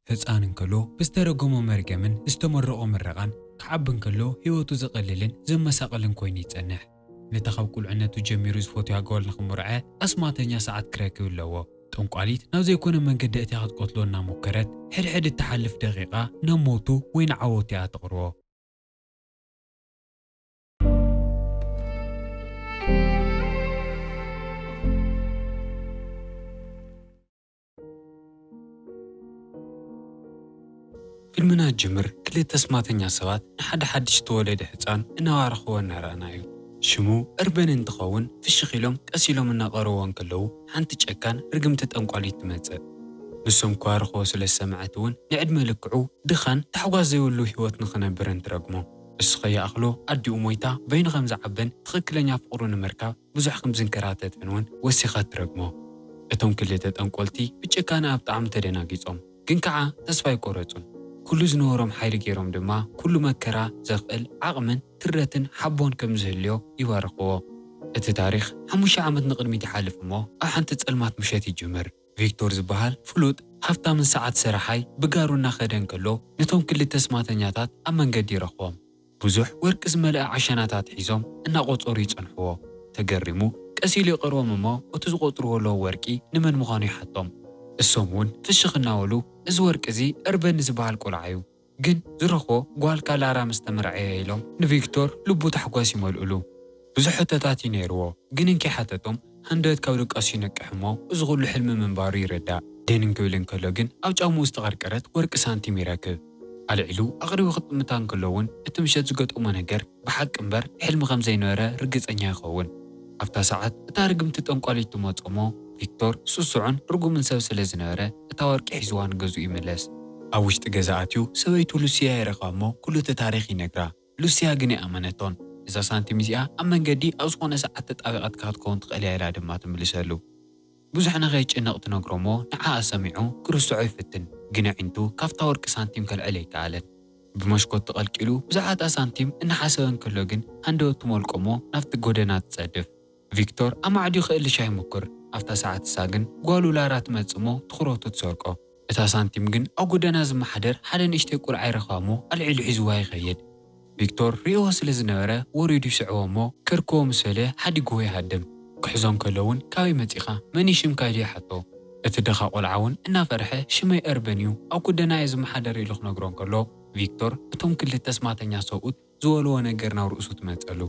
ህጻን እንከሎ ብዝተረጎሞ መርገምን ዝተመረቖ ምረቓን፣ ክዓቢ እንከሎ ህይወቱ ዘቐልልን ዘመሳቕልን ኮይኑ ይጸንሕ። ነታ ካብ ቁልዕነቱ ጀሚሩ ዝፈትያ ጓል ንኽምርዐ ኣስማተኛ ሰዓት ክረክብ ኣለዎ። ጠንቋሊት ናብ ዘይኮነ መንገዲ እትያ ክትቀትሎ እናሞከረት፣ ሕድሕድ እትሓልፍ ደቂቓ ናብ ሞቱ ወይ ንዓወቱ እያ ተቕርቦ። ፊልምና ጅምር ክልተ ኣስማተኛ ሰባት ንሓደ ሓድሽ ተወለደ ህፃን እናባረኽዎ እናረኣና እዩ። ሽሙ እርበን እንትኸውን ፍሽኽ ኢሎም ቀስ ኢሎም እናቐረቦ እንከለዉ ሓንቲ ጨካን ርግምቲ ጠንቋሊት ትመፅእ። ንሶም ክባርኽዎ ስለ ዝሰምዐት እውን ንዕድመ ልክዑ ድኻን ታሕጓስ ዘይብሉ ህይወት ንኽነብርን ትረግሞ። እሱ ከይኣኽሎ ኣዲኡ ሞይታ በይኑ ከም ዝዓበን ትኽክለኛ ፍቕሩ ንምርካብ ብዙሕ ከም ዝንከራተትን እውን ወሲኻ ትረግሞ። እቶም ክልተ ጠንቆልቲ ብጭካነ ኣብ ጣዕሚ ተደናጊጾም፣ ግን ከዓ ተስፋ ኣይቆረጹን። ኩሉ ዝነበሮም ሓይሊ ገይሮም ድማ ኩሉ መከራ ዘኽእል ዓቕምን ትረትን ሓቦን ከም ዝህልዮ ይባርኽዎ። እቲ ታሪኽ ሓሙሽተ ዓመት ንቕድሚት ይሓልፍ እሞ ኣብ ሓንቲ ጸልማት ምሸት ይጅምር። ቪክቶር ዝበሃል ፍሉጥ ሃብታምን ሰዓት ሰራሓይ ብጋሩ እናኸደ እንከሎ ነቶም ክልተ ኣስማተኛታት ኣብ መንገዲ ይረኽቦም። ብዙሕ ወርቂ ዝመልአ ዓሸናታት ሒዞም እናቖጸሩ ይጸንሕዎ። ተገሪሙ ቀስ ኢሉ ይቐርቦም እሞ እቲ ዝቖጽርዎ ኣለዉ ወርቂ ንመን ምዃኑ ይሓቶም። እሶም እውን ፍሽኽ እናበሉ እዚ ወርቂ እዚ እርበን ዝበሃል ቆልዓ እዩ፣ ግን ዝረኽቦ ጓልካ ላራ ምስ ተመርዐየ ኢሎም ንቪክቶር ልቡ ታሕጓስ ይመልእሉ። ብዙሕ ሕቶታት እዩ ነይርዎ፣ ግን እንከይሓተቶም ሃንደበት ካብ ድቃሱ ይነቅሕ እሞ እዚ ኩሉ ሕልሚ ምንባሩ ይርዳእ። ደን እንክብል እንከሎ ግን ኣብ ጫምኡ ዝተቐርቀረት ወርቂ ሳንቲም ይረክብ። ኣልዒሉ ኣቕሪቡ ክጥምታ እንከሎ እውን እቲ ምሸት ዝገጠሞ ነገር ብሓቂ እምበር ሕልሚ ከም ዘይነበረ ርግጸኛ ይኸውን። ኣብታ ሰዓት እታ ርግምቲ ጠንቋሊት ትመጽእ እሞ ቪክቶር ስሱዕን ርጉምን ሰብ ስለ ዝነበረ እታ ወርቂ ሒዝዋ ንገዝኡ ይምለስ። ኣብ ውሽጢ ገዛ ኣትዩ ሰበይቱ ሉሲያ ይረኽባ እሞ ኩሉ እቲ ታሪኽ ይነግራ። ሉሲያ ግን ኣይኣመነቶን። እዛ ሳንቲም እዚኣ ኣብ መንገዲ ኣብ ዝኾነ ሰዓት ተጣቢቓትካ ክትከውን ትኽእል እያ ኢላ ድማ ትምልሰሉ። ብዙሕ ንኸይጭነቕ ትነግሮ እሞ ንዓኣ ሰሚዑ ክርስዖ ይፍትን፣ ግን ኣዒንቱ ካብታ ወርቂ ሳንቲም ከልዕል ኣይከኣለን። ብመስኮት ተቐልቂሉ ብዛዕባ እታ ሳንቲም እናሓሰበ እንከሎ ግን ሃንደበት ትመልቆ እሞ ናብቲ ጎደና ትጸድፍ። ቪክቶር ኣማዕድዩ ክእልሻ ይሙክር። ኣብታ ሰዓት እሳ ግን ጓሉ ላራ ትመጽእ እሞ ትኹረቱ ትሰርቆ። እታ ሳንቲም ግን ኣብ ጎደና ዝመሓደር ሓደ ንእሽተይ ቁልዓ ይረኽባ እሞ ኣልዒሉ ሒዝዋ ይኸይድ። ቪክቶር ርእይዎ ስለ ዝነበረ ወሪዱ ይስዕቦ እሞ ከርክቦ ምስ በለ ሓዲግዎ ይሃድም። ክሕዞ እንከሎ እውን ካበይ መጺኻ መን እዩ ሽምካ ኢሉ ይሓቶ። እቲ ድኻ ቆልዓ እውን እናፈርሐ ሽመይ እርበን እዩ ኣብ ጎደና እየ ዝመሓደር ኢሉ ክነግሮ እንከሎ ቪክቶር እቶም ክልተ ኣስማተኛ ሰብኡት ዝበልዎ ነገር ናብ ርእሱ ትመጸሉ።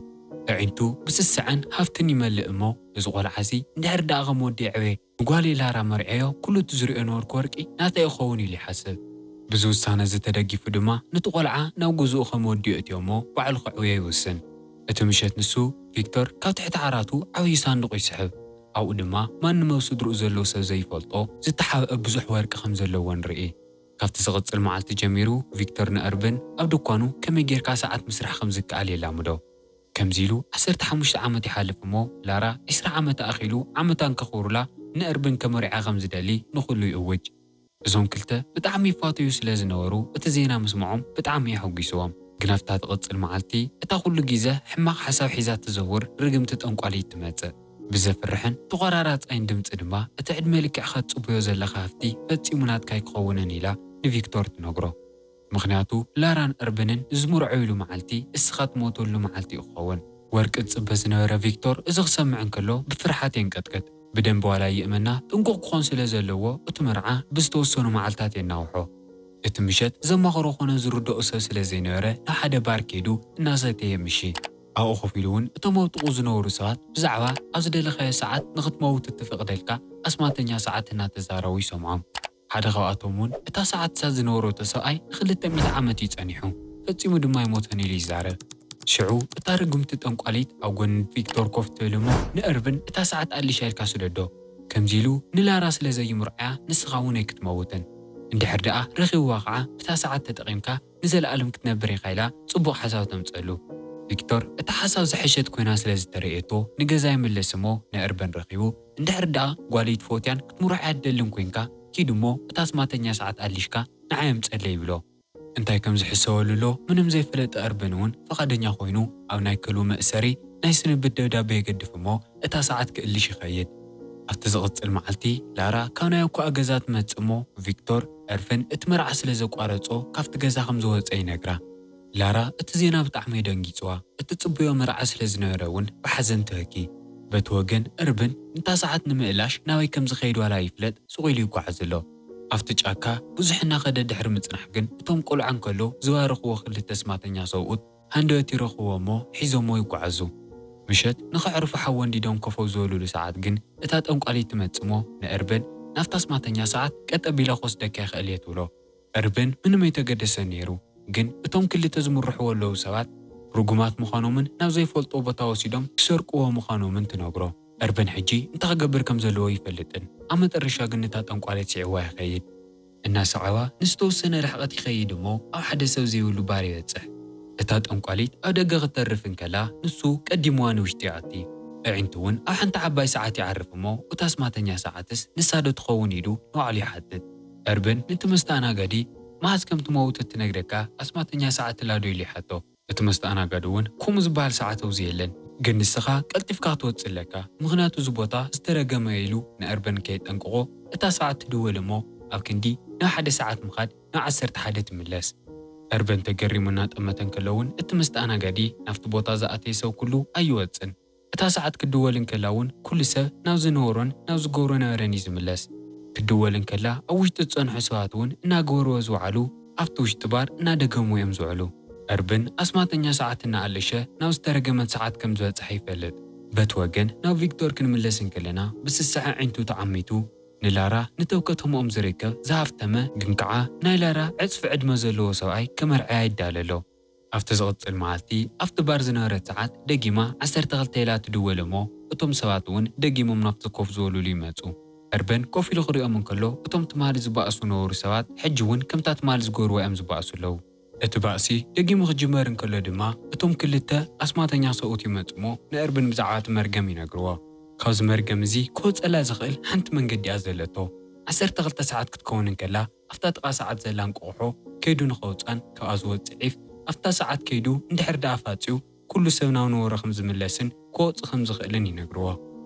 ኣዒንቱ ብስስዐን ሃፍትን ይመልእ እሞ እዚ ቆልዓ እዚ እንድሕር ደኣ ከም ወዲ የዕብየ ንጓለይ ላራ መርዐዮ ኩሉ እቲ ዝሪኦ ነበርኩ ወርቂ ናተይ ይኸውን ኢሉ ይሓስብ። ብዚ ውሳነ እዚ ተደጊፉ ድማ ነቲ ቆልዓ ናብ ገዝኡ ከም ወዲኡ እትዮ እሞ ባዕሉ ከዕብዮ ይውስን። እቲ ምሸት ንሱ ቪክቶር ካብ ትሕቲ ዓራቱ ዓብዪ ሳንዱቕ ይስሕብ። ኣብኡ ድማ ማንም ኣብ ስድርኡ ዘለዉ ሰብ ዘይፈልጦ ዝተሓብአ ብዙሕ ወርቂ ከም ዘለዎ ንርኢ። ካብቲ ዝቕጽል መዓልቲ ጀሚሩ ቪክቶር ንእርብን ኣብ ድኳኑ ከመይ ጌርካ ሰዓት ምስራሕ ከም ዝከኣል የላምዶ። ከምዚ ኢሉ ዓሰርተ ሓሙሽተ ዓመት ይሓልፍ እሞ ላራ ዕስራ ዓመት ኣኺሉ ዓመታ እንከኽብሩላ ንእርብን ከመርዕያ ከም ዝደሊ ንኹሉ ይእውጅ። እዞም ክልተ ብጣዕሚ ይፋተዩ ስለ ዝነበሩ እቲ ዜና ምስምዖም ብጣዕሚ እዩ ኣሐጒስዎም። ግን ኣብታ ትቕጽል መዓልቲ እታ ኩሉ ግዜ ሕማቕ ሓሳብ ሒዛ ትዘውር ርግምቲ ጠንቋሊት ትመጽእ። ብዘፍርሕን ተቖራራጻይን ድምጺ ድማ እቲ ዕድመ ልክዕካ ትጽበዮ ዘለኻ ሃፍቲ ፈጺሙ ናትካ ኣይክኸውንን ኢላ ንቪክቶር ትነግሮ። ምኽንያቱ ላራን እርብንን ዝምርዐዩሉ መዓልቲ እስኻ ትሞተሉ መዓልቲ እዩ ክኸውን። ወርቂ ዝጽበ ዝነበረ ቪክቶር እዚ ክሰምዕ እንከሎ ብፍርሓት የንቀጥቅጥ። ብደንቢ ዋላ ይእመና ጥንቁቕ ክኾን ስለ ዘለዎ እቲ መርዓ ብዝተወሰኑ መዓልታት የናውሖ። እቲ ምሸት ዘማኽሮ ኮነ ዝርድኦ ሰብ ስለ ዘይነበረ ናብ ሓደ ባር ከይዱ እናሰተየ የምሺ። ኣብኡ ኮፍ ኢሉ እውን እቶም ኣብ ጥቕኡ ዝነበሩ ሰባት ብዛዕባ ኣብ ዝደለኻዮ ሰዓት ንኽትመውት እትፈቕደልካ ኣስማተኛ ሰዓት እናተዛረቡ ይሰምዖም። ሓደ ካብኣቶም እውን እታ ሰዓት እሳ ዝነበረቶ ሰብኣይ ንኽልተ ሚእቲ ዓመት እዩ ጸኒሑ፣ ፈጺሙ ድማ ኣይሞተን ኢሉ ይዛረብ። ሽዑ እታ ርግምቲ ጠንቋሊት ኣብ ጎኒ ቪክቶር ኮፍ ትብል እሞ ንእርብን እታ ሰዓት ኣሊሻ ኢልካ ስደዶ። ከምዚ ኢሉ ንላራ ስለ ዘይምርዓያ ንስኻ እውን ኣይክትመውትን። እንድሕር ደኣ ረኺብዋ ኸዓ እታ ሰዓት ተጠቒምካ ንዘለኣለም ክትነብር ኢኻ ኢላ ጽቡቕ ሓሳብ ተምጸሉ። ቪክቶር እታ ሓሳብ ዝሐሸት ኮይና ስለ ዝተረእየቶ ንገዛ ይምለስ እሞ ንእርበን ረኺቡ እንድሕር ደኣ ጓለይ ትፈትያን ክትምርዓያ ትደልን ኮይንካ ኪድ እሞ እታ ኣስማተኛ ሰዓት ኣሊሽካ ንዓይ ኣምጸለይ ይብሎ። እንታይ ከም ዝሕሰበሉ ኣሎ ምንም ዘይፈለጠ እርበን እውን ፈቓደኛ ኮይኑ ኣብ ናይ ክልኡ መእሰሪ ናይ ስንብት ደብዳቤ የገድፍ እሞ እታ ሰዓት ክእልሽ ይኸይድ። ኣብቲ ዝቕጽል መዓልቲ፣ ላራ ካብ ናይ ኣኩኣ ገዛ ትመጽእ እሞ፣ ቪክቶር፣ እርብን እቲ መርዓ ስለ ዘቋረጾ፣ ካብቲ ገዛ ከም ዝወጸ ይነግራ። ላራ እቲ ዜና ብጣዕሚ እዩ ደንጊጽዋ። እቲ ጽቡዮ መርዓ ስለ ዝነበረ እውን ብሓዘን ትበኪ። በቲ ወገን፣ እርብን ነታ ሰዓት ንምእላሽ ናበይ ከም ዝኸይድ ዋላ ይፍለጥ፣ ስቕ ኢሉ ይጓዓዝ ኣሎ። ኣብቲ ጫካ ብዙሕ እናኸደ ድሕሪ ምጽናሕ ግን፣ እቶም ቆልዓ እንከለዉ ዝባረኽዎ ክልተ ኣስማተኛ ሰብኡት ሃንደበት ይረኽብዎ እሞ ሒዞሞ ይጓዓዙ። ምሸት ንኸዕርፉ ሓዊ ኣንዲዶም ኮፍ ኣብ ዝበሉሉ ሰዓት ግን፣ እታ ጠንቋሊት ትመጽእ እሞ ንእርብን፣ ናብታ ኣስማተኛ ሰዓት ቀጥ ኣቢለ ክወስደካ ይኽእል እየ ትብሎ። እርብን ምንም ኣይተገደሰን ነይሩ። ግን እቶም ክልተ ዝምርሕዎ ኣለዉ ሰባት ርጉማት ምዃኖምን ናብ ዘይፈልጥዎ ቦታ ወሲዶም ክሰርቅዎ ምዃኖምን ትነግሮ። እርብን ሕጂ እንታይ ክገብር ከም ዘለዎ ይፈልጥን። ኣብ መጠረሻ ግን ነታ ጠንቋሊት ስዒዋ ይኸይድ። እናሰዓዋ ንዝተወሰነ ርሕቐት ይኸይድ እሞ ኣብ ሓደ ሰብ ዘይብሉ ባር ይበጽሕ። እታ ጠንቋሊት ኣብ ደገ ክትተርፍ እንከላ ንሱ ቀዲምዋ ንውሽጢ ይኣቲ። ኣዒንቱ እውን ኣብ ሓንቲ ዓባይ ሰዓት ይዓርፍ እሞ እታ ኣስማተኛ ሰዓትስ ንሳ ዶ ትኸውን ኢሉ ንባዕሉ ይሓትት። እርብን ነቲ መስተኣናጋዲ መዓዝ ከም ትመውት እትነግረካ ኣስማተኛ ሰዓት ትላዶ ኢሉ ይሓቶ። እቲ መስተኣናጋዲ እውን ከምኡ ዝበሃል ሰዓት ኣብዚ የለን፣ ግን ንስኻ ቀልጢፍካ ክትወፅእ ኣለካ፣ ምኽንያቱ እዚ ቦታ ዝተረገመ ኢሉ ንእርብን ከየጠንቅቖ እታ ሰዓት ትድወል እሞ ኣብ ክንዲ ናብ ሓደ ሰዓት ምኻድ ናብ ዓሰርተ ሓደ ትምለስ። እርብን ተገሪሙ እናጠመተ እንከሎ እውን እቲ መስተኣናጋዲ ናብቲ ቦታ ዝኣተየ ሰብ ኩሉ ኣይወፅን። እታ ሰዓት ክትድወል እንከላ እውን ኩሉ ሰብ ናብ ዝነበሮን ናብ ዝገብሮ ነበረን እዩ ዝምለስ። ክትድወል እንከላ ኣብ ውሽጢ ዝፀንሑ ሰባት እውን እናገበርዎ ዝውዓሉ ኣብቲ ውሽጢ ባር እናደገሙ እዮም ዝውዕሉ። እርብን ኣስማተኛ ሰዓት እናኣለሸ ናብ ዝተረገመት ሰዓት ከም ዝበፅሐ ይፈልጥ። በቲ ወገን ናብ ቪክቶር ክንምለስ እንከለና ብስስዐ ዒንቱ ተዓሚቱ ንላራ ንተብ ከተምኦም ዝርከብ ዝሃፍተመ ግን ከዓ ናይ ላራ ዕፅፊ ዕድመ ዘለዎ ሰብኣይ ከመርዓያ ይዳለ ኣሎ። ኣብቲ ዝቕጽል መዓልቲ ኣብቲ ባር ዝነበረት ሰዓት ደጊማ ዓሰርተ ክልተ ኢላ ትድወል እሞ እቶም ሰባት እውን ደጊሞም ናብቲ ኮፍ ዝበሉሉ ይመጹ። እርበን ኮፍ ኢሉ ክሪኦም እንከሎ እቶም ትማሊ ዝበኣሱ ነበሩ ሰባት ሕጂ እውን ከምታ ትማሊ ዝገበርዋ እዮም ዝበኣሱ ኣለዉ። እቲ ባእሲ ደጊሙ ክጅመር እንከሎ ድማ እቶም ክልተ ኣስማተኛ ሰብኡት ይመጹ እሞ ንእርብን ብዛዕባ እቲ መርገም ይነግርዎ። ካብዚ መርገም እዚ ክወጸላ ዝኽእል ሓንቲ መንገዲ እያ ዘለቶ። ዓሰርተ ክልተ ሰዓት ክትከውን እንከላ ኣብታ ጥቓ ሰዓት ዘላ እንቆቕሖ ከይዱ ንኸውጻን ካብኣ ዝወጽእ ዒፍ ኣብታ ሰዓት ከይዱ እንድሕር ደኣ ፋጽዩ ኩሉ ሰብ ናብ ነበሮ ከም ዝምለስን ክወጽእ ከም ዝኽእልን ይነግርዎ።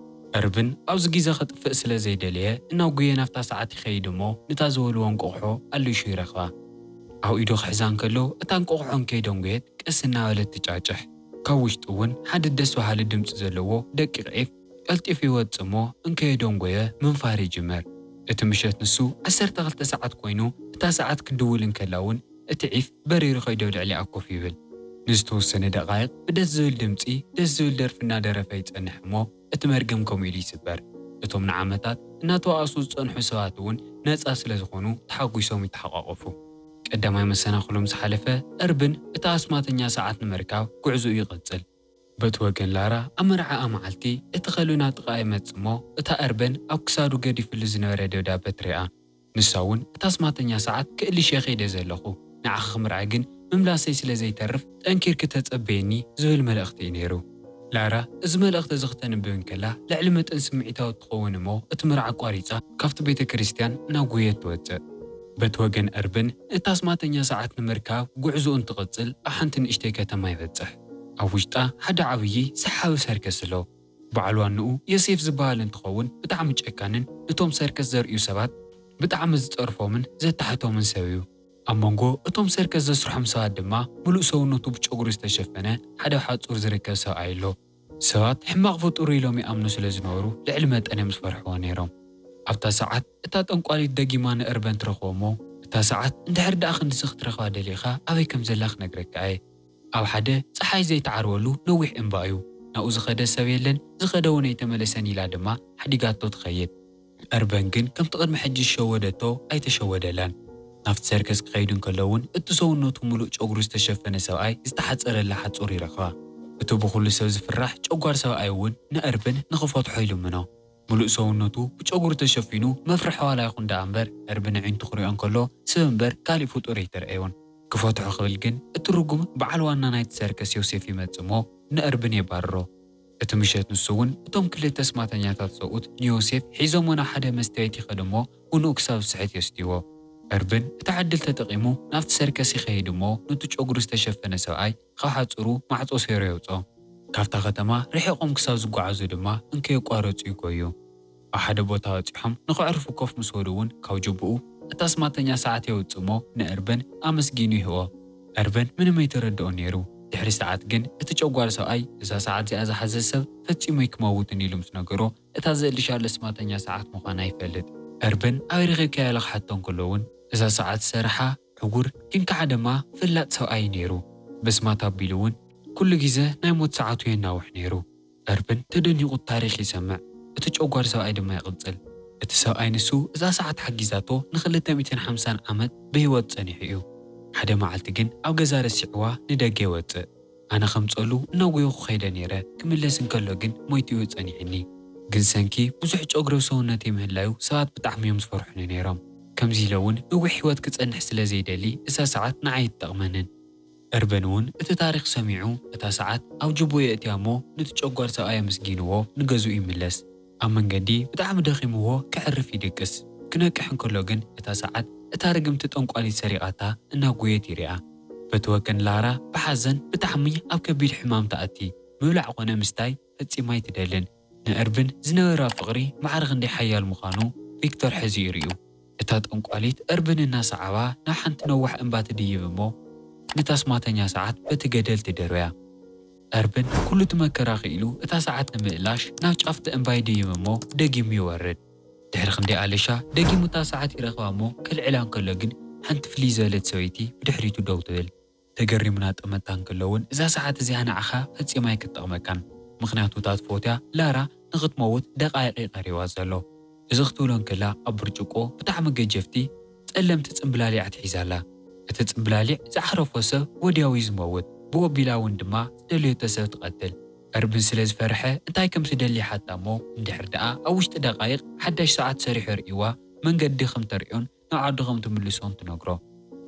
እርብን ኣብዚ ግዜ ከጥፍእ ስለ ዘይደለየ እናጉየ ናብታ ሰዓት ይኸይድ እሞ ነታ ዝበልዎ እንቆቕሖ ኣልሹ ይረኽባ። ኣብ ኢዱ ክሕዛ እንከሎ እታ እንቆቕሖ እንከይደንጎየት ቀስ እናበለት ትጫጭሕ። ካብ ውሽጡ እውን ሓደ ደስ በሃሊ ድምጺ ዘለዎ ደቂቕ ዒፍ ቀልጢፉ ይወጽእ እሞ እንከየደንጎየ ምንፋር ይጅምር። እቲ ምሸት ንሱ ዓሰርተ ክልተ ሰዓት ኮይኑ እታ ሰዓት ክትድውል እንከላ እውን እቲ ዒፍ በሪሩ ከይዱ ኣብ ልዕሊኣ ኮፍ ይብል። ንዝተወሰነ ደቓይቕ ብደስ ዝብል ድምጺ ደስ ዝብል ደርፊ እናደረፈ ይጸንሕ እሞ እቲ መርገም ከምኡ ኢሉ ይስበር። እቶም ንዓመታት እናተባኣሱ ዝጸንሑ ሰባት እውን ነጻ ስለ ዝኾኑ ተሓጒሶም ይተሓቋቐፉ። ቀዳማይ መሰናኽሎም ዝሓለፈ እርብን እታ ኣስማተኛ ሰዓት ንምርካብ ጉዕዞኡ ይቐጽል። በቲ ወገን ላራ ኣብ መርዓኣ መዓልቲ እቲ ከልቢ ናብ ጥቓኣ ይመጽእ እሞ እታ እርበን ኣብ ክሳዱ ገዲፍሉ ዝነበረ ደብዳበ ትሪኣ። ንሳ እውን እታ ኣስማተኛ ሰዓት ክእልሽ እየ ከይደ ዘለኹ፣ ንዓኺ ክምርዐ ግን ምምላሰይ ስለ ዘይተርፍ ጠንኪርኪ ተጸበይኒ ዝብል መልእኽቲ እዩ ነይሩ። ላራ እዚ መልእኽቲ እዚ ክተንብብ እንከላ ልዕሊ መጠን ስምዒታዊ ትኸውን እሞ እቲ መርዓ ኣቋሪጻ ካብቲ ቤተ ክርስቲያን እናጎየት ትወጽእ። በቲ ወገን እርብን እታ ኣስማተኛ ሰዓት ንምርካብ ጉዕዞኡ እንትቕጽል ኣብ ሓንቲ ንእሽተይ ከተማ ይበጽሕ። ኣብ ውሽጣ ሓደ ዓብዪ ሰሓቢ ሰርከስ ኣሎ። በዓል ዋንኡ ዮሴፍ ዝበሃል እንትኸውን ብጣዕሚ ጨካንን ንቶም ሰርከስ ዘርእዩ ሰባት ብጣዕሚ ዝጸርፎምን ዘታሕቶምን ሰብ እዩ። ኣብ መንጎ እቶም ሰርከስ ዘስርሖም ሰባት ድማ ምሉእ ሰውነቱ ብጨጉሪ ዝተሸፈነ ሓደ ሓጹር ዝርከብ ሰብኣይ ኣሎ። ሰባት ሕማቕ ፍጡር ኢሎም ይኣምኑ ስለ ዝነበሩ ልዕሊ መጠን እዮም ዝፈርሕዎ ነይሮም። ኣብታ ሰዓት እታ ጠንቋሊት ደጊማ ንእርበን ትረኽቦ እሞ እታ ሰዓት እንድሕር ደኣ ክንድዚ ክትረኽባ ደሊኻ ኣበይ ከም ዘላ ክነግረካ እየ። ኣብ ሓደ ጸሓይ ዘይተዓርበሉ ነዊሕ እምባ እዩ። ናብኡ ዝኸደ ሰብ የለን፣ ዝኸደ እውን ኣይተመለሰን ኢላ ድማ ሓዲጋቶ ትኸይድ። እርበን ግን ከምቲ ቅድሚ ሕጂ ዝሸወደቶ ኣይተሸወደላን። ናብቲ ሰርከስ ክኸይዱ እንከሎ እውን እቲ ሰውነቱ ምሉእ ጨጉሩ ዝተሸፈነ ሰብኣይ ዝተሓጸረላ ሓጹር ይረኽባ። እቲ ብኹሉ ሰብ ዝፍራሕ ጨጓር ሰብኣይ እውን ንእርብን ንኽፈትሖ ይልምኖ። ምሉእ ሰውነቱ ብጨጉሩ ተሸፊኑ መፍርሒ ዋላ ይኹን ደኣ እምበር እርብን ኣዒንቱ ክሪኦ እንከሎ ሰብ እምበር ካሊእ ፍጡር ኣይተረኣዮን። ክፈትሖ ክብል ግን እቲ ርጉም በዓል ዋና ናይቲ ሰርከስ ዮሴፍ ይመጽእ እሞ ንእርብን የባርሮ። እቲ ምሸት ንሱ እውን እቶም ክልተ ኣስማተኛታት ሰብኡት ንዮሴፍ ሒዞሞ ናብ ሓደ መስተየት ይኸድ እሞ ብንኡ ክሳብ ዝስሕት የስትይዎ። እርብን እታ ዕድል ተጠቒሙ ናብቲ ሰርከስ ይኸይድ እሞ ነቲ ጨጉሩ ዝተሸፈነ ሰብኣይ ካብ ሓጹሩ ማዕጾ ሰይሩ የውጽኦ። ካብታ ከተማ ርሒቖም ክሳብ ዝጓዓዙ ድማ እንከየቋረጹ ይጎዩ። ኣብ ሓደ ቦታ በጺሖም ንኸዕርፉ ኮፍ ምስ በሉ እውን ካብ ጅቡኡ እታ ኣስማተኛ ሰዓት የውጽእ እሞ ንእርበን ኣመስጊኑ ይህቦ። እርበን ምንም ኣይተረድኦን ነይሩ። ድሕሪ ሰዓት ግን እቲ ጨጓር ሰብኣይ እዛ ሰዓት እዚኣ ዝሓዘ ሰብ ፈጺሙ ኣይክመውትን ኢሉ ምስ ነገሮ እታ ዘእልሻለ ኣስማተኛ ሰዓት ምዃና ይፈልጥ። እርበን ኣበይ ረኺብካያ ኢሉ ክሓቶ እንከሎ እውን እዛ ሰዓት ዝሰርሓ ዕጉር ግን ከዓ ድማ ፈላጥ ሰብኣይ ነይሩ። በስማት ኣቢሉ እውን ኩሉ ግዜ ናይ ሞት ሰዓቱ የናውሕ ነይሩ። እርብን ተደኒቑ ታሪኽ ይሰምዕ። እቲ ጨጓር ሰብኣይ ድማ ይቕጽል። እቲ ሰብኣይ ንሱ እዛ ሰዓት ሓጊዛቶ ንኽልተ ሚእትን ሓምሳን ዓመት ብህይወት ጸኒሑ እዩ። ሓደ መዓልቲ ግን ኣብ ገዛ ረሲዕዋ ንደገ ይወጽእ። ኣነ ከምጸሉ እናጎየኹ ኸይደ ነይረ፣ ክምለስ እንከሎ ግን ሞይቱ እዩ ጸኒሕኒ። ግን ሰንኪ ብዙሕ ጨጉሪ ኣብ ሰውነተይ ምህላዩ ሰባት ብጣዕሚ እዮም ዝፈርሑኒ ነይሮም። ከምዚ ኢለ እውን ነዊሕ ህይወት ክጸንሕ ስለ ዘይደሊ እዛ ሰዓት ንዓይ ኣይትጠቕመንን። እርበን እውን እቲ ታሪኽ ሰሚዑ እታ ሰዓት ኣብ ጅቡ የእትያ እሞ ነቲ ጨጓር ሰብኣይ ኣመስጊንዎ ንገዝኡ ይምለስ። ኣብ መንገዲ ብጣዕሚ ደኺምዎ ከዕርፍ ይድቅስ። ክነቅሕ እንከሎ ግን እታ ሰዓት እታ ርግምቲ ጠንቋሊት ሰሪቓታ እናጎየት ይሪኣ። በቲ ወገን ላራ ብሓዘን ብጣዕሚ ኣብ ከቢድ ሕማም ትኣቲ። ምብላዕ ኾነ ምስታይ ፈጺማ ኣይትደልን። ንእርብን ዝነበራ ፍቕሪ ማዕረ ክንደይ ሓያል ምዃኑ ቪክቶር ሕዚ ይርእዩ። እታ ጠንቋሊት እርብን እናሰዓባ ናብ ሓንቲ ነዋሕ እምባ ትድይብ እሞ ነታ ኣስማተኛ ሰዓት በቲ ገደል ትደርብያ። እርብን ኩሉ እቲ መከራ ክኢሉ እታ ሰዓት ንምእላሽ ናብ ጫፍ እቲ እምባ ይድይብ እሞ ደጊሙ ይወርድ። ድሕሪ ክንደይ ኣለሻ ደጊሙ እታ ሰዓት ይረኽባ እሞ ከልዕላ እንከሎ ግን ሓንቲ ፍልይ ዝበለት ሰበይቲ ብድሕሪቱ ደው ትብል። ተገሪሙ እናጠመታ እንከሎ እውን እዛ ሰዓት እዚኣ ንዓኻ ፈጺማ ኣይክትጠቕመካን። ምኽንያቱ እታ ትፈትያ ላራ ንኽትመውት ደቓይቕ እዩ ቀሪባ ዘሎ። እዚ ክትብሎ እንከላ ኣብ ብርጭቆ ብጣዕሚ ገጀፍቲ ጸለምቲ ጽምብላሊዕ ኣትሒዛ ኣላ። እቲ ጽምብላሊዕ ዝዓረፎ ሰብ ወዲያው እዩ ዝመውት። ብኡ ኣቢላ እውን ድማ ዝደለየቶ ሰብ ትቐትል። እርብን ስለ ዝፈርሐ እንታይ ከም ትደሊ ይሓታ እሞ እንድሕር ደኣ ኣብ ውሽጢ ደቓይቕ ሓዳሽ ሰዓት ሰሪሑ ኣርእይዋ መንገዲ ከም ተርእዮን ናብ ዓዱ ከም ትምልሶን ትነግሮ።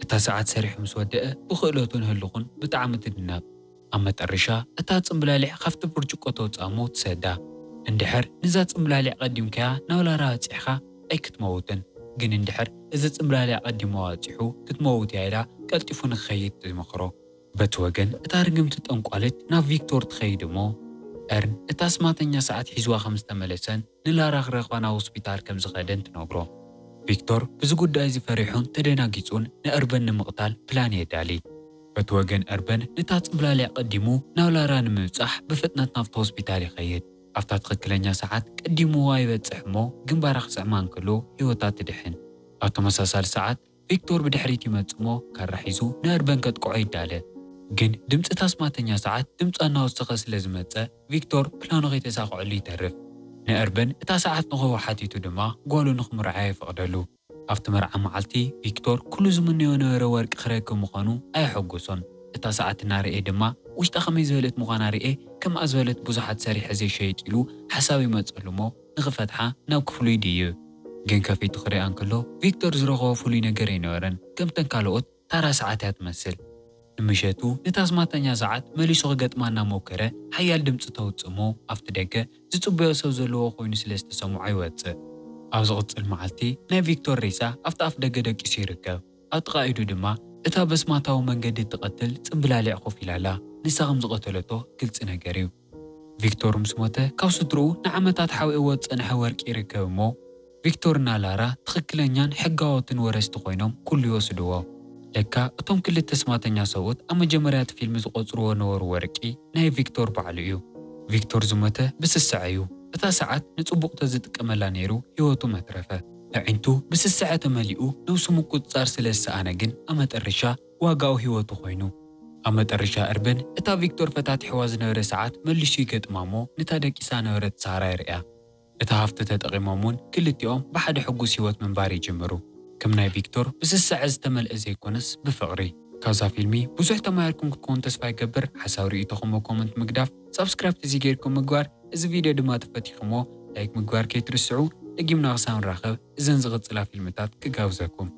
እታ ሰዓት ሰሪሑ ምስ ወደአ ብኽእለቱን ህልኹን ብጣዕሚ ትድነቕ። ኣብ መጠረሻ እታ ጽምብላሊዕ ካብቲ ብርጭቆ ተውጽኣ እሞ ትሰዳ። እንድሕር ንዛ ጽምብላሊዕ ቀዲምካያ ናብ ላራ በጺሕካ ኣይክትመውትን። ግን እንድሕር እዚ ጽምብላሊዕ ቀዲሙ ኣባጺሑ ክትመውት እያ ኢላ ቀልጢፉ ንክኸይድ ትመኽሮ። በቲ ወገን እታ ርግምቲ ጠንቋልት ናብ ቪክቶር ትኸይድ እሞ እርን እታ ኣስማተኛ ሰዓት ሒዝዋ ከም ዝተመለሰን ንላራ ክረኽባ ናብ ሆስፒታል ከም ዝኸደን ትነግሮ። ቪክቶር ብዚ ጉዳይ እዚ ፈሪሑን ተደናጊጹን ንእርበን ንምቕታል ፕላን የዳሊ። በቲ ወገን እርበን ነታ ጽምብላሊዕ ቀዲሙ ናብ ላራ ንምብጻሕ ብፍጥነት ናብቲ ሆስፒታል ይኸይድ። ኣብታ ትኽክለኛ ሰዓት ቀዲምዋ ይበጽሕ እሞ ግንባራ ክስዕማ እንከሎ ህይወታ ትድሕን። ኣብ ተመሳሳሊ ሰዓት ቪክቶር ብድሕሪት ይመጽእ እሞ ካራ ሒዙ ንእርበን ከጥቅዖ ይዳለ። ግን ድምጺ እታ ኣስማተኛ ሰዓት ድምጻ እናወሰኸ ስለ ዝመጸ ቪክቶር ፕላኑ ከይተሳኽዐሉ ይተርፍ። ንእርበን እታ ሰዓት ንኽህቦ ሓቲቱ ድማ ጓሉ ንኽምርዓያ ይፈቕደሉ። ኣብቲ መርዓ መዓልቲ ቪክቶር ኩሉ ዝምነዮ ነበረ ወርቂ ክረክብ ምዃኑ ኣየሐጎሶን። እታ ሰዓት እናረእየ ድማ ውሽጣ ከመይ ዝበለት ምዃና ርእየ ከምኣ ዝበለት ብዙሓት ሰሪሐ ዘይሸይጥ ኢሉ ሓሳብ ይመጸሉ እሞ ንኽፈትሓ ናብ ክፍሉ ይድይብ። ግን ከፊቱ ክሪኣ እንከሎ ቪክቶር ዝረኸቦ ፍሉይ ነገር ኣይነበረን። ከምተን ካልኦት ታራ ሰዓት እያ ትመስል። ንምሸቱ ነታ ኣስማተኛ ሰዓት መሊሱ ክገጥማ እናሞከረ ሓያል ድምፂ ተውፅእ እሞ ኣብቲ ደገ ዝፅበዮ ሰብ ዘለዎ ኮይኑ ስለ ዝተሰምዖ ይወፅእ። ኣብ ዝቕፅል መዓልቲ ናይ ቪክቶር ሬሳ ኣብቲ ኣፍ ደገ ደቂሱ ይርከብ። ኣብ ጥቓ ኢዱ ድማ እታ በስማታዊ መንገዲ እትቐትል ፅምብላሊዕ ኮፍ ኢላ ኣላ። ንሳ ከም ዝቐተለቶ ግልፂ ነገር እዩ። ቪክቶር ምስ ሞተ ካብ ስድርኡ ንዓመታት ሓቢእዎ ዝፀንሐ ወርቂ ይርከብ እሞ ቪክቶርና ላራ ትኽክለኛን ሕጋዎትን ወረስቲ ኮይኖም ኩሉ ይወስድዎ። ለካ እቶም ክልተ ስማተኛ ሰብኡት ኣብ መጀመርያ እቲ ፊልም ዝቆፅርዎ ነበሩ ወርቂ ናይ ቪክቶር ባዕሉ እዩ። ቪክቶር ዝሞተ ብስስዐ እዩ። እታ ሰዓት ንፅቡቕ ተዝጥቀመላ ነይሩ ህይወቱ መትረፈ። ኣዒንቱ ብስስዐ ተመሊኡ ነብሱ ምቁፅፃር ስለ ዝሰኣነ ግን ኣብ መጠረሻ ዋጋኡ ህይወቱ ኮይኑ። ኣብ መጠረሻ እርበን እታ ቪክቶር ፈታቲሕዋ ዝነበረ ሰዓት መሊሱ ይገጥማ እሞ ነታ ደቂሳ ነበረት ሳራ ይርእያ። እታ ሃፍቲ ተጠቒሞም እውን ክልቲኦም ብሓደ ሕጉስ ህይወት ምንባር ይጅምሩ። ከም ናይ ቪክቶር ብስስዐ ዝተመልአ ዘይኮነስ ብፍቕሪ። ካብዛ ፊልሚ ብዙሕ ተማሂርኩም ክትኮኑ ተስፋ ይገብር። ሓሳብ ርእይቶኹም ኮመንት ምግዳፍ፣ ሳብስክራይብ ተዘይጌርኩም ምግባር፣ እዚ ቪድዮ ድማ ተፈቲኹሞ ላይክ ምግባር ከይትርስዑ። ደጊምና ክሳብ ንራኸብ እዘን ዝቕጽላ ፊልምታት ክጋብዘኩም።